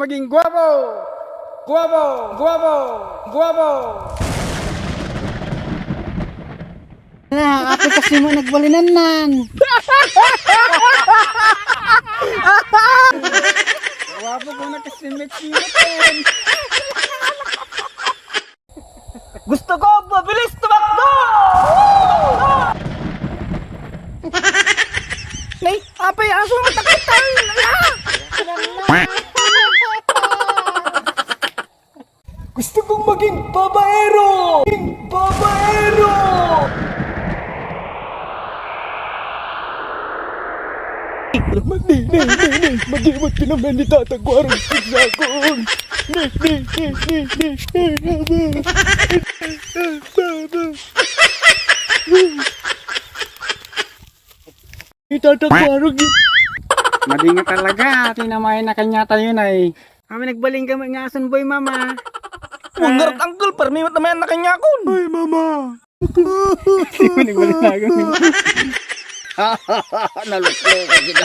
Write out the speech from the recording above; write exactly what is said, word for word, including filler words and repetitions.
Maging guwapo! Guwapo! Guwapo! Guwapo! Ala, apay kasdiay nagbalinannan? Guwapo ko na kasi nagsimutin. Gusto ko mabilis tumakbo! Nay, apay aso, matakot tayo! Ala! Gusto kong maging babaero! Maging babaero! Ni, ni, ni, ni, madi mo tinamen ni Tata Guarong Sigsakon. Ni, ni, ni, ni, ni, ni, ni. Ni Tata Guarong. Madi nga talaga, tinamayan na kanya tayo na eh. Kami nagbaling kami nga asun boy, mama. Huwag nga rat, uncle, parmi mo tamayan na kanya akon. Ay, mama. Nagbalik na ako. Naluklo ka gid.